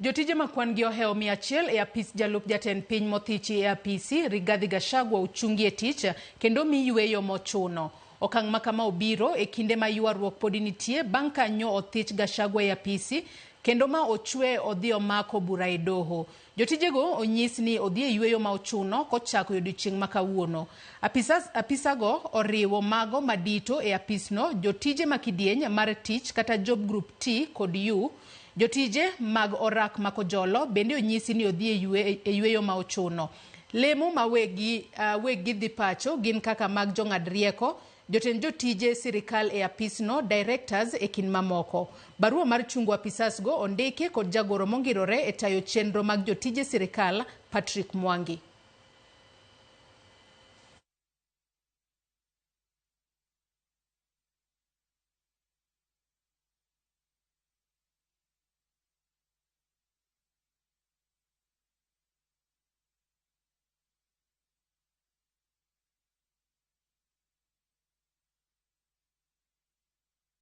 Jotije ma kwan gi ohewo 100 e apis jalup jatend piny mothichi e apisi Rigathi Gachagua ochungi e tich kendo omi yueyo mochuno. Okang' ma kama obiro e kinde ma ywaruok podi nitie bang' ka nyo othich Gachagua e apisi kendo ma ochwe odhi omako bura e doho. Jotijego onyis ni odhi e yueyo ma ochuno kochako e odiochieng' ma kawuono. Apisas, apisago oriwo mago madito e apisno, jotije ma kidieny mar tich kata job group T kod U, Jotije mag orak ma Kojolo bende onyisi ni odhi e yue, e yueyo ma ochuno. Lemo ma weggi, uh, weggi dhi pacho gin kaka mag jong'ad rieko, jotend jotije sirikal e apisno, directors e kind mamoko. Barua mar chungo apisas go ondiki kod jagoro mongirore e tayo chenro mag jotije sirikal, Patrick Mwangi.